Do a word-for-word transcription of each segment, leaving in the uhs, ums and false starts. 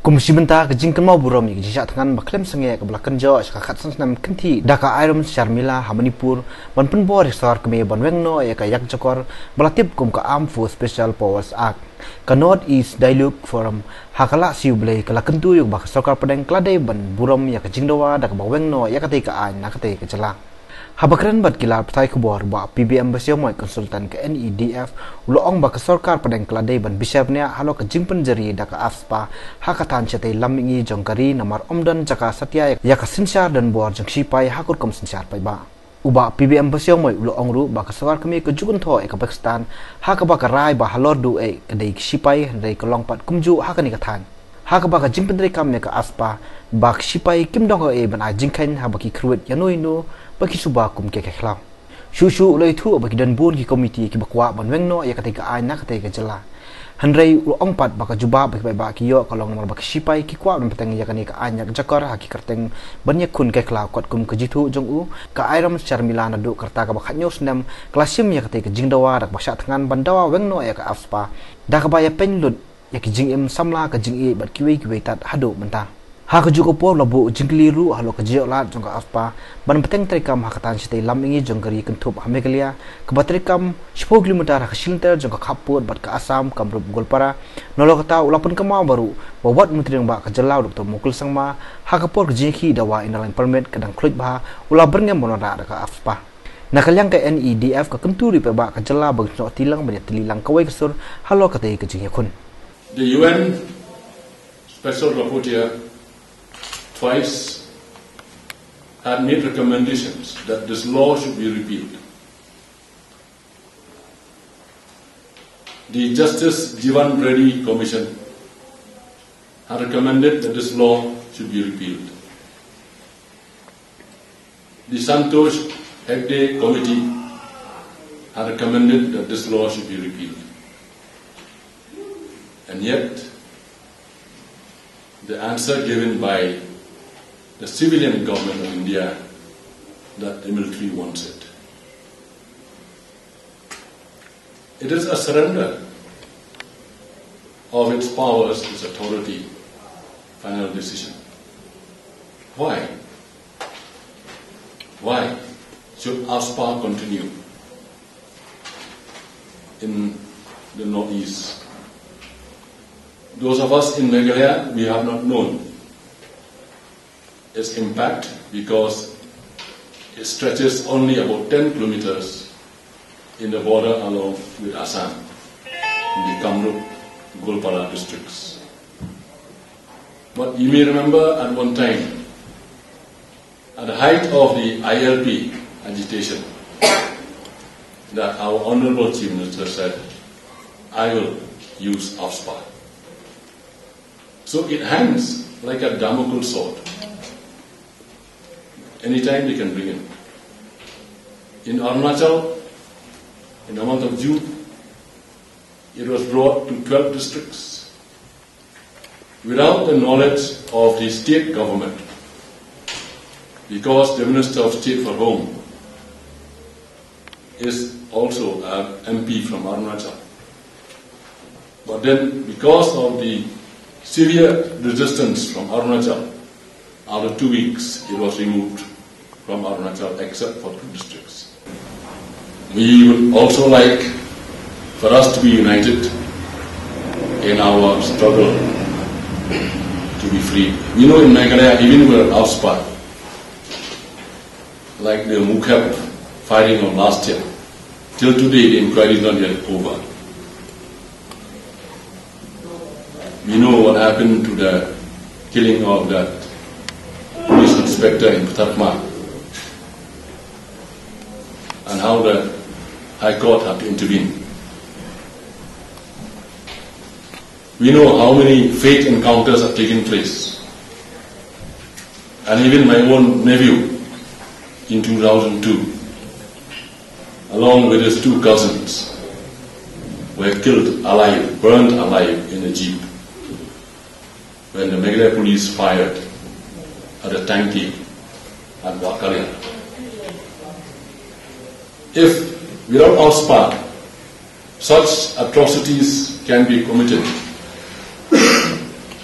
Kum shi bynta ka jingkynmaw burom ïa ka jingshah thngan ba khlem sangeh kaba la kynjoh sha ka khatsan snem kynthih da ka Iram Sharmila ha Manipur, ban pynbor ïa ka sorkar kmie ban weng noh ïa ka ïakjakor ba la tip kum ka Armed Force Special Powers Act. Ka North East Dialogue Forum ha ka Lahshiublei ka la kyntu ïa ba ka sorkar pdeng ka la dei ban burom ïa ka jingdawa da kaba weng noh ïa katei ka aiñ na katei ka jylla. Haba kren bad ki lad pathai khubor, Bah P B M Basaiawmoit, consultant ka N E D F, u la ong ba ka sorkar pdeng ka la dei ban bishar bniah halor ka jingpynjari da ka AFSPA ha ka thaiñ shatei lam mihngi jong ka ri namar ym don jaka satia ïa ka synshar donbor jong ki shipai ha ka rukom synshar paidbah. U Bah P B M Basaiawmoit u la ong ruh ba ka sorkar kmie ka ju kynthoh ïa ka Pakistan ha kaba ka rai ba halor duh eh ka dei ki shipai, hynrei ka long pat kumjuh ha kane ka thaiñ. Ha kaba ka jingpyntreikam ïa ka AFSPA ba ki shipai kim don ei ei ban ai jingkheiñ haba ki kyrwit ïano ïano ba ki suba kum ki khlaw. Shuh shuh u la ïathuh ba ki don bun ki komiti kiba kwah ban weng noh ïa katei ka aiñ na katei ka jylla. Hynrei u la ong pat ba ka jubab ba ki paidbah ki ïoh ka long namar ba ki shipai ki kwah ban bteng ïa kane ka aiñ ïakjakor ha ki kyrteng ban ïakhun khlaw. Katkum ka jingïathuh jong u, ka Iram Sharmila naduh ka rta kaba khathynñiew snem ka la shim ïa katei ka jingdawa da kaba shah thngan ban dawa weng noh ïa ka AFSPA da kaba ïapynlut ïa ki jingim samla, ka jingïeit bad kiwei kiwei tad haduh mynta. Ha kajuh ka por la buh jingkylli ruh halor ka jingïoh lad jong ka AFSPA ban bteng treikam ha ka thaiñ shatei lam mihngi jong ka ri kynthup ha Meghalaya, kaba treikam shiphew kilometer ha ka shilynter jong ka khappud bad ka Assam, Kamrup Goalpara. Nalor kata u la pynkynmaw ruh ba wat Myntri Rangbah ka jylla u Doctor Mukul Sangma, ha ka por ka jingïakhih dawa Inner Line Permit ka dang khluit bha, u la byrngem ban wanrah da ka AFSPA. Na ka liang ka N E D F ka kyntu ruh ïa paidbah ka jylla ban snoh tillang ban ïatylli lang kawei ka sur halor katei ka jingïakhun. The U N Special Rapporteur twice had made recommendations that this law should be repealed. The Justice Jeevan Reddy Commission had recommended that this law should be repealed. The Santosh Hegde Committee had recommended that this law should be repealed. And yet, the answer given by the civilian government of India, that the military wants it. It is a surrender of its powers, its authority, final decision. Why? Why should AFSPA continue in the Northeast? Those of us in Meghalaya, we have not known its impact because it stretches only about ten kilometers in the border along with Assam, in the Kamrup, Goalpara districts. But you may remember at one time, at the height of the I L P agitation, that our Honorable Chief Minister said, "I will use AFSPA." So it hangs like a Damocles sword. Anytime they can bring in. In Arunachal, in the month of June, it was brought to twelve districts without the knowledge of the state government, because the Minister of State for Home is also an M P from Arunachal. But then, because of the severe resistance from Arunachal, after two weeks, it was removed from Arunachal, except for two districts. We would also like for us to be united in our struggle to be free. We know in Meghalaya, even with AFSPA, like the Mukhep firing of last year, till today the inquiry is not yet over. We know what happened to the killing of that police inspector in Patharkhmah and how the High Court had to intervene. We know how many fake encounters have taken place. And even my own nephew in two thousand two, along with his two cousins, were killed alive, burned alive in a jeep when the Meghalaya police fired at a tanki at Wakalia. If, without AFSPA, such atrocities can be committed,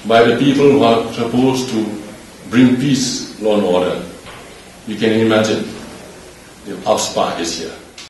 by the people who are supposed to bring peace, law and order. You can imagine the upspark is here.